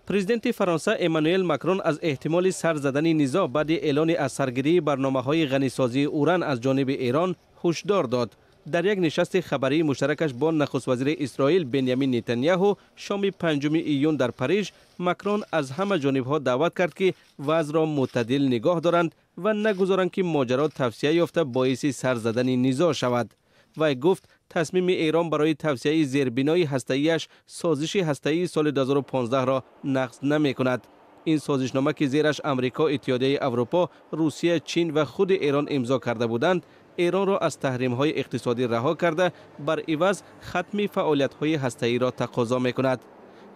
Президенти Фаронса Эммануэл Макрон аз эҳтимоли сар задани низоъ баъди эълони аз саргирии барномаҳои ғанисозии уран аз ҷониби Эрон ҳушдор дод. Дар як нишасти хабарии муштаракаш бо нахуствазири Исроил Бенямин Нетаняҳу шоми 5 июн дар Париж, Макрон аз ҳама ҷонибҳо даъват кард, ки вазъро мӯътадил нигоҳ доранд ва нагузоранд, ки моҷаро тавсеа ёфта боиси сар задани низоъ шавад. Вай гуфт, тасмими Эрон барои тавсеаи зербинои ҳастаияш созиши ҳастаии соли 2015-ро нақз намекунад. Ин созишнома, ки зераш Амрико, Иттиҳодияи Аврупо, Русия, Чин ва худи Эрон имзо карда буданд, Эронро аз таҳримҳои иқтисодӣ раҳо карда, бар иваз хатми фаъолиятҳои ҳастаиро тақозо мекунад.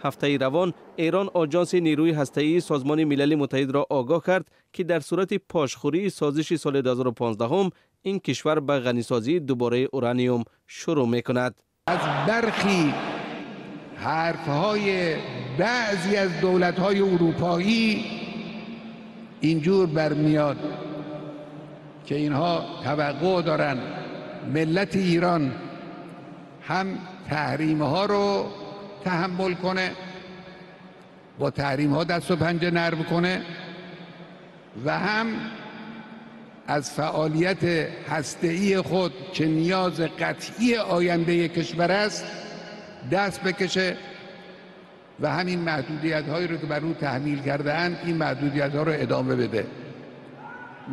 Ҳафтаи равон Эрон Оҷонси нерӯи ҳастаии Созмони Милали Муттаҳидро огоҳ кард, ки дар сурати пошхӯрии созиши соли 2015 ин кишвар ба ғанисозии дубораи ураниум шурӯъ мекунад. Аз бархи ҳарфҳои баъзе аз давлатҳои урупоӣ инҷур бармеояд, ки инҳо таваққӯъ доранд миллати Эрон ҳам таҳримҳо ро таҳаммул кунад, бо таҳримҳо дасту панҷа нарм кунад ва ҳам аз фаъолияти ҳастаии худ, ки ниёзи қатъии ояндаи кишвар аст, даст бикашад ва ҳамин маҳдудиятҳоеро, ки бар ӯ таҳмил кардаанд, ин маҳдудиятҳоро идома бидеҳад.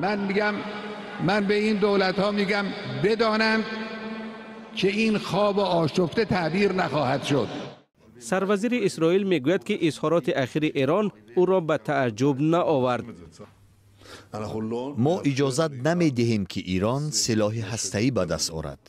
Ман мегам, ман ба ин давлатҳо мегам, бидонанд, ки ин хоби ошуфта таъбир нахоҳад шуд. Сарвазири Исроил мегӯяд, ки изҳороти ахири Эрон ӯро ба таъҷуб наовард. Мо иҷозат намедиҳем, ки Ирон силоҳи ҳастаӣ ба даст орад.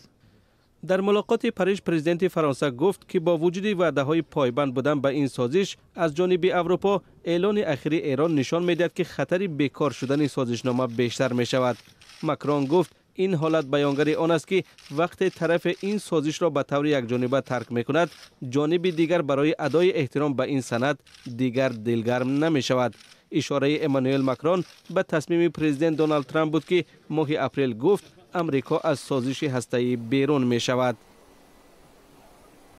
Дар мулоқоти Париж президенти Фаронса гуфт, ки бо вуҷуди ваъдаҳои пойбанд будан ба ин созиш аз ҷониби Аврупо, эълони ахири Эрон нишон медиҳад, ки хатари бекор шудани созишнома бештар мешавад. Макрон гуфт, ин ҳолат баёнгари он аст, ки вақте тарафе ин созишро ба таври якҷониба тарк мекунад, ҷониби дигар барои адои эҳтиром ба ин санад дигар дилгарм намешавад. Ишораи Эммануэл Макрон ба тасмими президент Доналд Трамп буд, ки моҳи апрел гуфт, Амрико аз созиши ҳастаӣ берун мешавад.